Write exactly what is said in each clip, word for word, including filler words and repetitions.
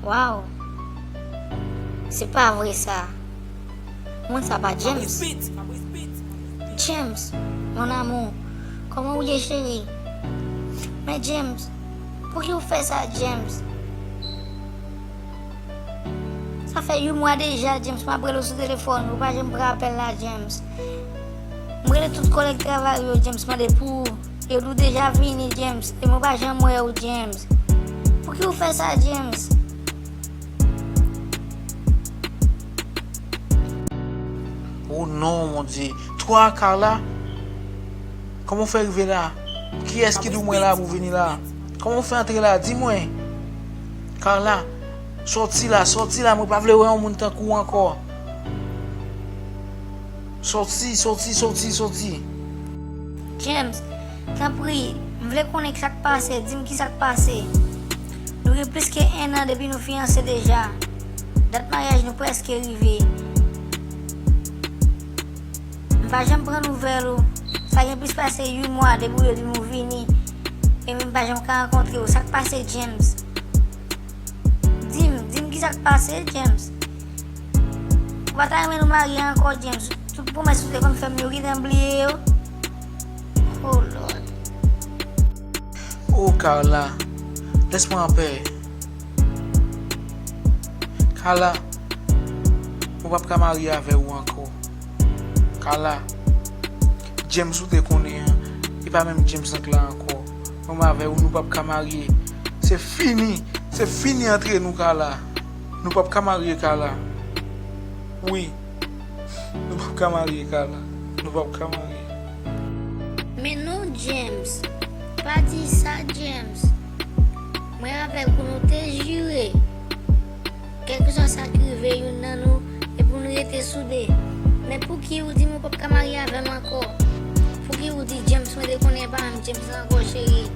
Waw! Se pa vre sa. Moun sa pa James. James, mon amour, kòman w ye, cheri? Men James, pouki w fè sa, James? Sa fè uit mwa deja, James, m ap rele w sou telefòn, ou pa janm pran apèl la, James. M rele tout kòlèg travay yo, James, mande pou ou. Yo di w deja vini, James, e mwen pa janm wè w, James. Pouki w fè sa, James? Oh non, mon Dieu. Twa, Carla? Kòman w fè rive la? Kiyès ki di w mwen la pou vini la? Kòman w fè antre la? Di mwen. Carla, sòti la, sòti la, mwen pa vle wè yon moun tankou w ankò. Sòti, sòti, sòti, sòti. James, tanpri, m vle konnen sa k pase, di m ki sa k pase. Nou gen plis ke en an depi nou fiyanse deja. Dat maryaj nou prèske rive. M pa janm pran nouvèl ou. Sa gen plis pase uit mwa depi w di m ou vini. E m pa janm ka rankontre w. Sa k pase, James? Di m, di m ki sa k pase, James. Ou pa ta renmen nou marye ankò, James? Tout pwomès ou te konn fè m yo, ou gentan bliye yo? Oh Lord. Oh, Carla, laisse-moi en paix. Carla, mwen p ap ka marye avè ou ankò. Carla, James ou te konnen an, e pa menm James ank la ankò. Mwen avè ou, nou p ap ka marye. Se fini, se fini antre nou, Carla. Nou p ap ka marye, Carla. Wi. Nou p ap ka marye, Carla. Nou p ap ka marye. Men non, James. Pa di sa, James. Mwen avèk ou, nou te jire. Kèlkeswa sa k rive youn nan nou, e pou nou rete soude. Men pouki ou di m ou p ap ka marye avè m ankò? Pouki ou di James, mwen te konnen pa menm James la ankò, cheri?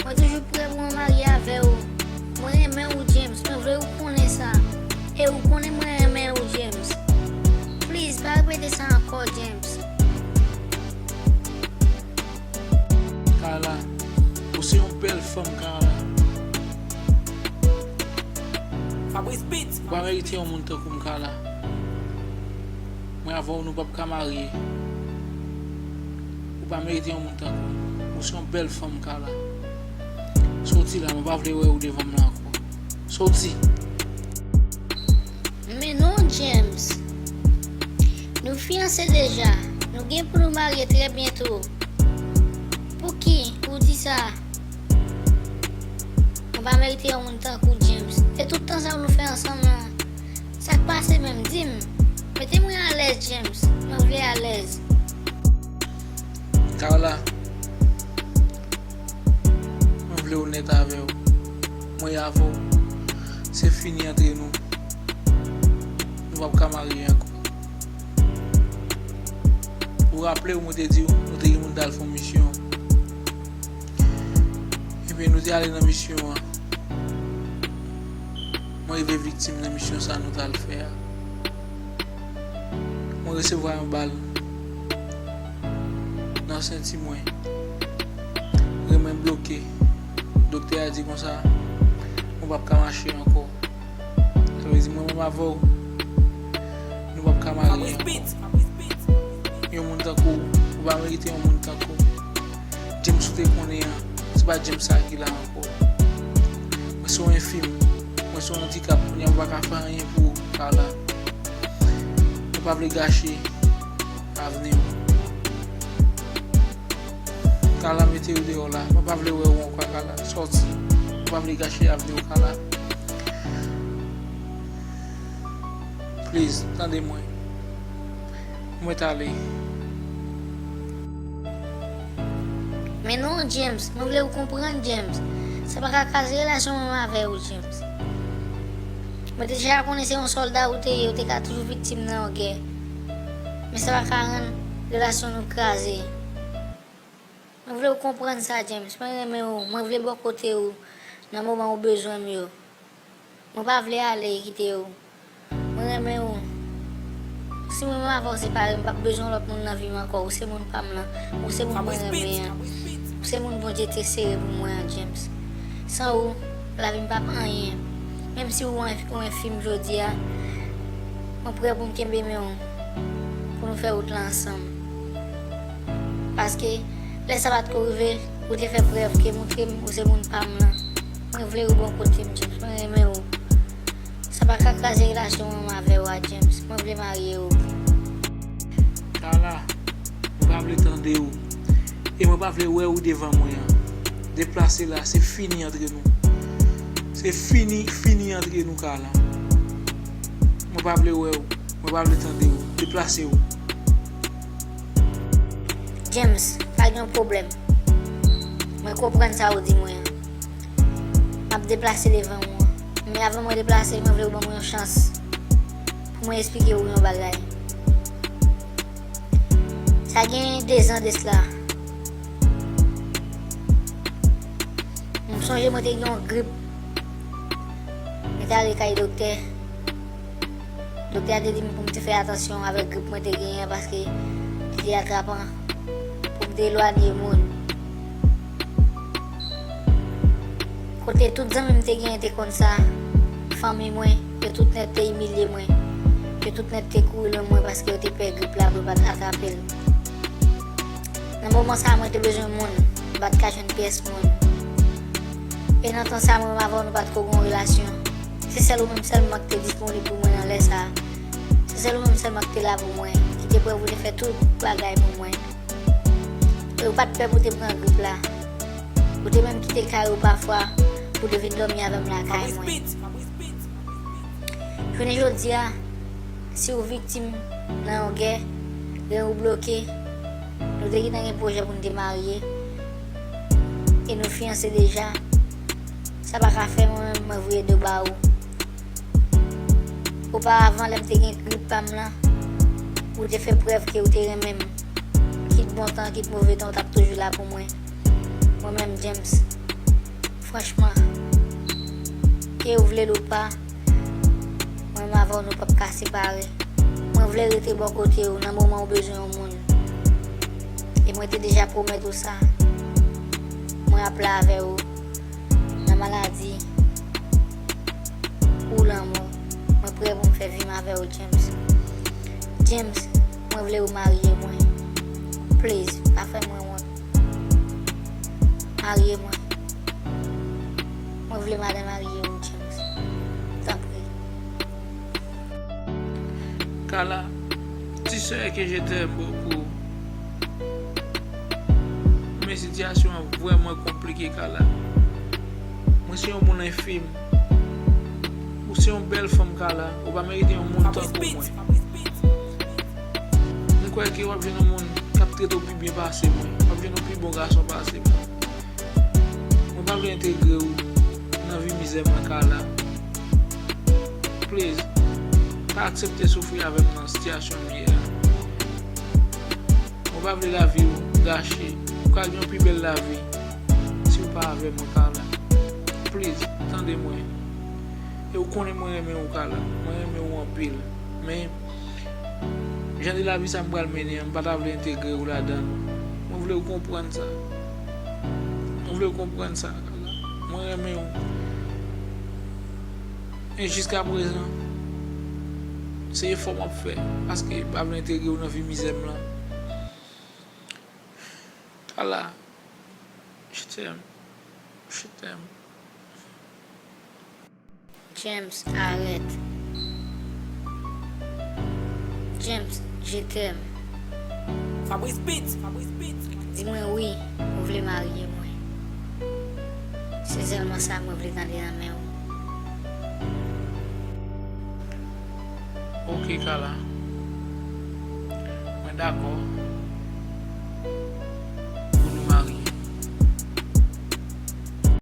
Mwen toujou prè pou mwen marye avè w. Mwen renmen w, James. Mwen vle ou konnen sa. E ou konnen mwen renmen w, James. Please, pa repete sa ankò, James. Carla, ou se yon bèl fanm, Carla. Fabrice Beats. Ou pa merite yon moun tankou m, Carla. Mwen avè w, nou p ap ka marye. Ou pa merite yon moun tankou m. Ou se yon bèl fanm, Carla. Soti la, mwen pa vle wè ou devan m la ankò. Soti. Men non, James. Nou fiyanse deja. Nou gen pou nou marye trè byento. Pouki ou di sa? Mwen pa merite yon moun tankou James. E tout tan sa nou fè ansanm lan, sa k pase menm? Di m. Mete mwen alèz, James. Mwen vle alèz. Carla, mwen vle onèt avè w. Mwen avè w, se fini antre nou. Nou p ap ka marye ankò. Ou raple w, mwen te di w, nou te gen pou n t al fè yon misyon. Ebyen, nou te ale nan misyon an. Mwen rive viktim nan misyon sa nou t al fè a. Mwen resevwa yon bal nan senti mwen. Ren mwen bloke. Doktè a di konsa, mwen p ap ka mache ankò. Sa vle di mwen menm avè w, nou p ap ka marye ankò. Yon moun tankou w, ou pa merite yon moun tankou m. James ou te konnen an, se pa James sa ki la ankò. Mwen se yon enfim, mwen se yon andikap, kounye a mwen pa ka fè anyen pou ou, Carla. Mwen pa vle gache avni w. Carla, mete yo deyò la. Mwen pa vle wè ou ankò, Carla. Sòti. Mwen pa vle gache avni w, Carla. Please, tande mwen. Mwen t ale. Men non, James, mwen vle ou konprann, James. Sa pa ka kraze relasyon mwen avè ou, James. Mwen te deja konnen se yon sòlda ou te ye, ou te ka toujou viktim nan yon gè. Men sa pa ka rann relasyon nou kraze. Mwen vle ou konprann sa, James. Mwen renmen ou. Mwen vle bò kote ou nan moman ou bezwen m yo. Mwen pa vle ale kite ou. Mwen renmen ou. Si mwen menm avè w separe, m p ap bezwen lòt moun nan vi m ankò. Ou se moun pa m lan. Ou se moun mwen renmen an. Ou se moun Bondye te sere pou mwen an, James. San ou, lavi m p ap anyen. Menm si ou an, ou enfim jodi a, mwen prè pou m kenbe men w, pou nou fè wout la ansanm. Paske, lè sa pa t ko rive, ou te fè prèv ke montre m ou se moun pa m lan. Mwen vle ou bò kote m, James, mwen renmen ou. Sa pa ka kraze relasyon mwen avè w a, James. Mwen vle marye w. Carla, mwen pa vle tande w. E mwen pa vle wè w devan mwen an. Deplase la, se fini antre nou. Se fini, fini antre nou, Carla. Mwen pa vle wè w. Mwen pa vle tande w. Deplase w. James, pa gen pwoblèm. Mwen konprann sa w di mwen an. M ap deplase devan ou an. Men avan mwen deplase, mwen vle ou ban mwen yon chans pou mwen eksplike ou yon bagay. Sa gen de zan de sila. M sonje mwen te gen yon grip. Mwen te ale kay doktè. Doktè a te di m pou m te fè atansyon avèk grip mwen te genyen an paske li te atrapan, pou m te elwanye moun. Kote tout zanmi m te genyen te konn sa, fanmi mwen, yo tout nèt te imilye mwen. Yo tout nèt te kouri lwen mwen paske yo te pè grip la pou yo pa t atrape l. Nan moman sa a, mwen te bezwen moun, m pa t ka jwenn pyès moun. E nan tan sa a, mwen menm avè w, nou pa t ko gen yon relasyon. Se sèl ou menm sèlman ki te disponib pou mwen nan lè sa a. Se sèl ou menm sèlman ki te la pou mwen, ki te prè pou te fè tout bagay pou mwen. E ou pa t pè pou te pran grip la. Ou te menm kite kay ou pafwa pou te vin dòmi avè m lakay mwen. Jounen jodi a, si w viktim nan yon gè, gen ou bloke, nou te gentan gen pwojè pou n te marye, e nou fiyanse deja, sa pa ka fè mwen menm mwen vire do ba ou. Oparavan, lè m te gen grip pa m lan, ou te fè prèv ke ou te renmen m. Kit bon tan, kit move tan, ou t ap toujou la pou mwen. Mwen menm, James, franchman, ke ou vle l ou pa, mwen menm avè w, nou p ap ka separe. Mwen vle rete bò kote w nan moman ou bezwen yon moun. E mwen te deja pwomèt ou sa. Mwen ap la avè w nan maladi ou lanmò. Mwen prè pou m fè vi m avè w, James. James, mwen vle ou marye mwen. Please, pa fè mwen wont. Marye mwen. Mwen vle madan marye ou, James. Tanpri. Carla, ti sè ke je t'aime beaucoup. Men sitiyasyon an vrèman konplike, Carla. Mwen se yon moun enfim. Ou se yon bèl fanm, Carla. Ou pa merite yon moun tankou mwen. Mwen kwè ke w ap jwenn yon moun k ap trete w pi byen pase mwen. W ap jwenn yon pi bon gason pase mwen. Mwen pa vle entegre w nan vi mizè mwen, Carla. Please, pa aksepte soufri avè m nan sitiyasyon m ye a. Mwen pa vle lavi w gache. Ou ka gen yon pi bèl lavi si w pa avè mwen, Carla. Please, tande mwen. E ou konnen mwen renmen w, Carla. Mwen renmen w anpil. Men, jan de lavi sa m pral mennen an, m pa ta vle entegre w ladan l. Mwen vle w konprann sa. Mwen vle w konprann sa, Carla. Mwen renmen w. E jiskaprezan, se efò m ap fè, paske m pa vle entegre w nan vi mizè m lan. Carla, je t'aime. Je t'aime. James, arèt. James, je t'aime. Fabrice Beats, Fabrice Beats. Di mwen wi, ou vle marye mwen. Se sèlman sa mwen vle tande nan men w. Ok, Carla. Mwen dakò.